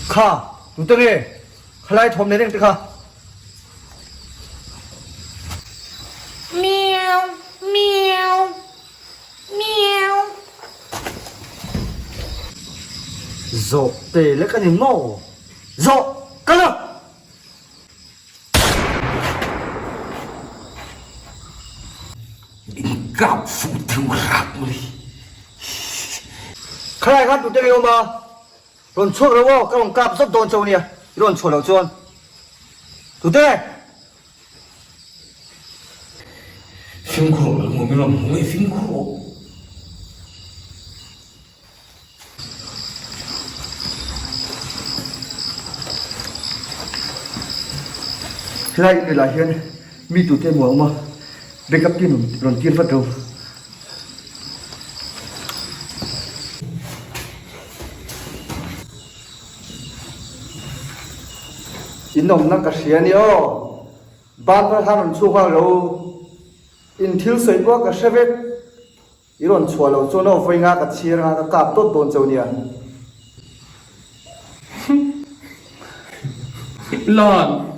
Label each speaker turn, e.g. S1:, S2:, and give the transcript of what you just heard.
S1: Kha, tute nge khalai thawm nei reng te kha?
S2: Meow meow meow.
S1: Zawh te lek a ni maw? Zawh kal a!
S3: In kap fuh thung rak mawle.
S1: Khalai khan tute nge awm a? Rawn chhuak lo aw, ka rawn kap zawt dawn chauh ania, i rawn chhuah loh chuan. Tute!
S3: Fimkhur rawh lo min rawn hmu ngei fimkhur rawh.
S1: Helai in lah hian mi tute emaw a awm a, backup team rawn tir vat ro. In awmna ka hria nia aw, ban phar khan rawn chhuak nghal ro, in thil sawi pawh ka hre vek. I rawn chhuah loh chuan aw vawi nga ka chhir anga ka kap dawt dawn chauh nia.
S3: Lan.